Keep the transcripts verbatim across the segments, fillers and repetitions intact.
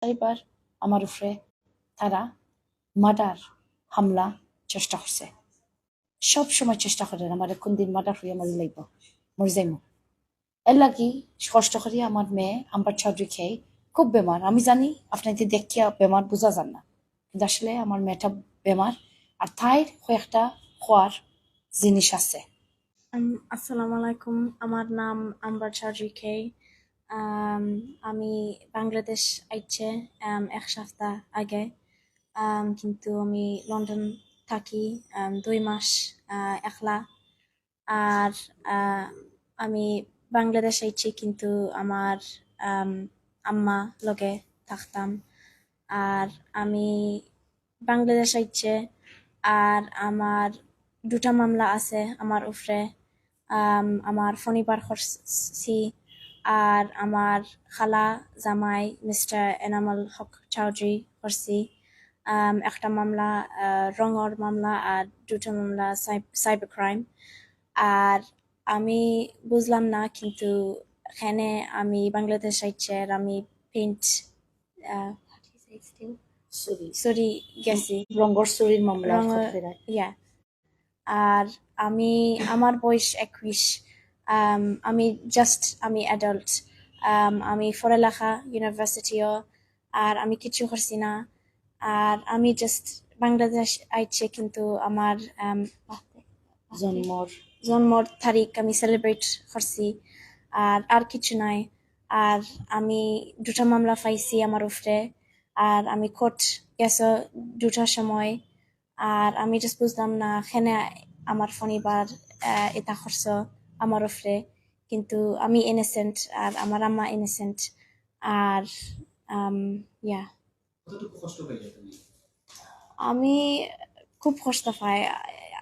চাইরবার আমার উপরে তারা মার্ডার, হামলা চেষ্টা করছে। সব সময় চেষ্টা করের আমারে কোন দিন মার্ডার হইয়া মরি লাইব, মরি যাইমু। এর লাগি কষ্ট করি আমার মেয়ে আম্বার চৌধুরী খেয়ে খুব বেমার। আমি জানি আপনাইতে দেখিয়া বেমার বুঝা যার না, কিন্তু আসলে আমার মেয়েটা বেমার। আর তাইর কয়েকটা খোয়ার জিনিস আছে। আম, আসসালামু আলাইকুম, আমার নাম আম্বার চৌধুরী খেই। আম, আমি বাংলাদেশ আইছে, আম, এক সপ্তাহ আগে। আম, কিন্তু আমি লন্ডন থাকি, আম, দুই মাস, আহ, একলা। আর, আহ, আমি বাংলাদেশ আইছি, কিন্তু আমার, আম, আম্মা লগে থাকতাম। আর আমি বাংলাদেশ আইছে, আর আমার দুটা মামলা আছে আমার উপরে। আম, আমার ফনিবার করছি, আর আমার খালা জামাই মিস্টার এনামুল হক চৌধুরী করছি। আম, একটা মামলা, আহ, রঙর মামলা, আর দুটা মামলা সাই-, সাইবার ক্রাইম। আর আমি বুঝলাম না, কিন্তু এখানে আমি বাংলাদেশ আইছে, আর আমি পেইন্ট, আহ, what is it still? চুরি। চুরি গেছি। রঙর চুরির মামলা রঙর, কপিরাইট। ইয়া। আর আমি, আমার বয়স একুশ। আম, আমি জাস্ট, আমি অ্যাডাল্ট। আম, আমি পড়ালেখা ইউনিভার্সিটিও, আর আমি কিছু করছি না। আর আমি জাস্ট বাংলাদেশ আইছে, কিন্তু আমার, আম, জন্মর। জন্মর তারিখ আমি সেলিব্রেট করছি, আর, আর কিছু নাই। আর আমি দুটা মামলা পাইছি আমার উপরে, আর আমি কোর্ট গেছে দুটার সময়। আর আমি জাস্ট বুঝলাম না, এখানে আমার ফনিবার, আহ, এটা করছে আমার উপরে, কিন্তু আমি ইনোসেন্ট, আর আমার আম্মা ইনোসেন্ট। আর, আম, ইয়া। কতটুকু কষ্ট পাইলে তুমি? আমি খুব কষ্ট পাই।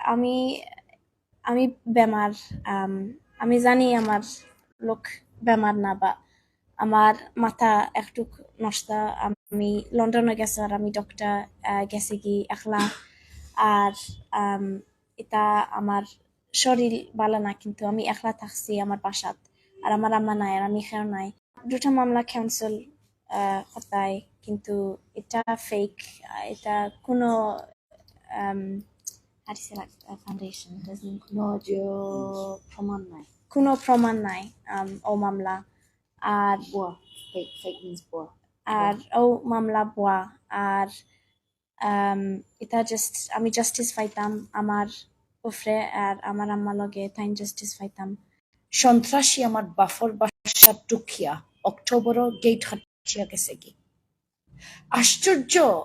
আমি, আমি বেমার, আম, আমি জানি আমার লোক বেমার না, বা আমার মাথা একটু নষ্ট। আমি লন্ডনে গেছি, আর আমি ডক্টর, আহ, গেছি কি একলা। আর, আম, এটা আমার শরীর ভালো না, কিন্তু আমি একলা থাকছি আমার বাসাত, আর আমার আম্মা নাই, আর আমি কেউ নাই। দুটা মামলা ক্যান্সেল, আহ, করতাই, কিন্তু এটা ফেক, আহ, এটা কোনো, আম, how do you say that? Uh, foundation, it doesn't কোনো যে প্রমাণ নাই। কোনো প্রমাণ নাই, আম, ও মামলা। আর ভুয়া, ফেক, ফেক মিন্স ভুয়া। আর ও মামলা ভুয়া। আর, আম, এটা জাস্ট আমি জাস্টিস পাইতাম আমার উপরে, আর আমার আম্মা লগে তাইন জাস্টিস পাইতাম। সন্ত্রাসী আমার বাফর বাসাত ঢুকিয়া অক্টোবরর গেট কাটিয়া গেছে কি। আশ্চর্য,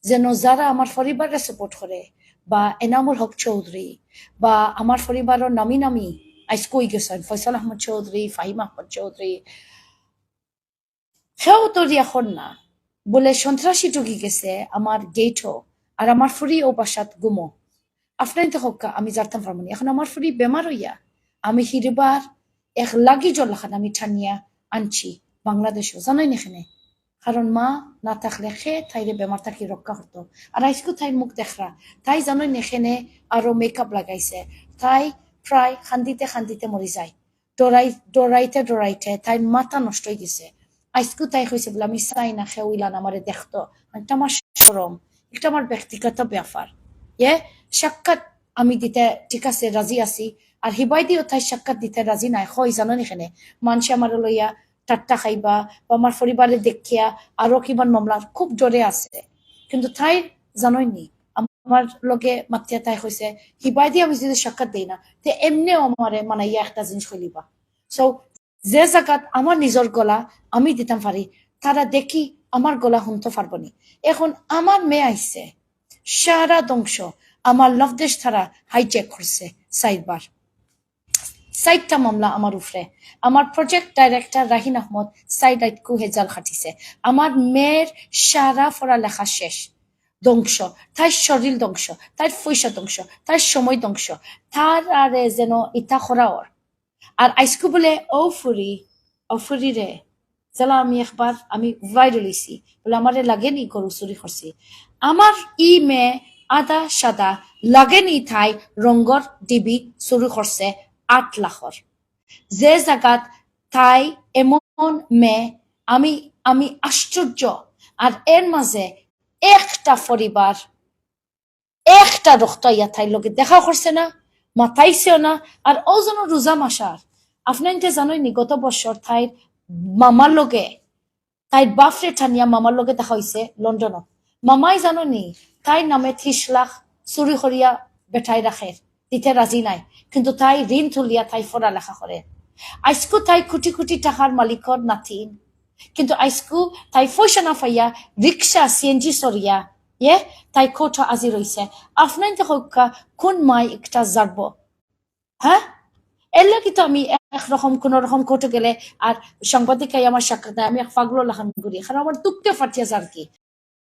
যেন যারা আমার পরিবাররে সাপোর্ট করে, বা এনামুল হক চৌধুরী, বা আমার পরিবারর নামি নামি আইজ কই গেছেন, ফয়সাল আহমদ চৌধুরী, ফাহিম আহমদ চৌধুরী, কেউ তো রিয়া কর না, বলে সন্ত্রাসী ঢুকি গেছে আমার গেটও, আর আমার ফুরি ও বাসাত ঘুমো। আপনাইন তো হক্কা, আমি জানতাম পারমু নি। এখন আমার ফুরি বেমার হইয়া আমি হিরবার এক লাগি জল লাখান আমি টানিয়া আনছি বাংলাদেশও, জানোইন নি কেনে? কারণ মা না থাকলে কে তাইরে বেমার থাকি রক্ষা করতো? আর আইজকু তাইর মুখ দেখরা, তাই জানোইন নি কেনে আরো মেকআপ লাগাইছে, তাই প্রায় কান্দিতে কান্দিতে মরি যায়। ডরাই-, ডরাইতে ডরাইতে তাইর মাথা নষ্ট হয়ে গেছে। আইজকু তাই কইছে বলে, "আমি চাই না কেউ ইলান আমারে দেখতো।" একটা আমার শরম, একটা আমার ব্যক্তিগত ব্যাপার। এ সাক্ষাৎ আমি দিতে ঠিক আছে রাজি আছি, আর হিবাইদিও তাই সাক্ষাৎ দিতে রাজি নাই। কই জানো নি কেনে? মানষে আমার লইয়া ঠাট্টা খাইবা, বা আমার পরিবারে দেখিয়া আরো কিমান মামলার খুব ডরে আছে। কিন্তু তাই জানোই নি, আমার লগে মাতিয়া তাই কইছে, "হিবাইদি আমি যদি সাক্ষাৎ দেই না, তে এমনেও আমারে মানাইয়া একটা জিনিস কইলিবা।" So, যে জাগাত আমার নিজর গলা আমি দিতাম পারি, তারা দেখি আমার গলা হুনতো পারবো নি। এখন আমার মেয়ে আইছে, সারা ধ্বংস, আমার লভদেশ তারা হাইজ্যাক করছে চাইরবার। চাইরটা মামলা আমার উপরে। আমার প্রজেক্ট ডাইরেক্টর রাহিন আহমদ চাইর রাইতকু হেজাল খাটিছে। আমার মেয়ের সারা পড়ালেখা শেষ, ধ্বংস, তাইর শরীর ধ্বংস, তাইর পয়সা ধ্বংস, তাইর সময় ধ্বংস, তার আরে যেন ইতা করা ওর। আর আইজকু বলে, "ও ফুরি, ও ফুরি রে, যেলা আমি একবার আমি ভাইরাল হইছি, বলে আমারে লাগেনি গরু চুরি করছি।" আমার ই মেয়ে আদা সাদা লাগেনি তাই রঙর ডিবি চুরি করছে আট লাখর। যে জাগাত তাই এমন মেয়ে, আমি, আমি আশ্চর্য। আর এর মাঝে একটা পরিবার, একটা রক্ত আইয়া তাইর লগে দেখা করছে না, মাতাইছেও না। আর অউ যেন রোজা মাস আর আপনাইনতে জানইন নি, গত বছর তাইর মামার লগে, তাইর বাফরে টানিয়া মামার লগে দেখা অইছে লন্ডনো। মামায় জানো নি, তাইর নামে ত্রিশ লাখ চুরি করিয়া বেটায় রাখের, দিতে রাজি নায়, কিন্তু তাই ঋণ তুলিয়া তাই পড়ালেখা করের। আইজকু তাই কোটি কোটি টাকার মালিকর নাতিন, কিন্তু আইজকু তাই পয়সা না পাইয়া রিক্সা, সিএনজি চড়িয়া, ইয়ে, তাই কোর্টো হাজির অইছে। আপনাইনতে কউক্কা, কোন মায় একটা জারবো? হ্যাঁ, এর লাগি তো আমি একরকম, কোনো রকম কোর্টো গেলে আর সাংবাদিক আইয়া আমার সাক্ষাৎ নেয়, আমি এক পাগলর লাখান ঘুরি, কারণ আমার দুঃখে ফাটিয়া যার কি।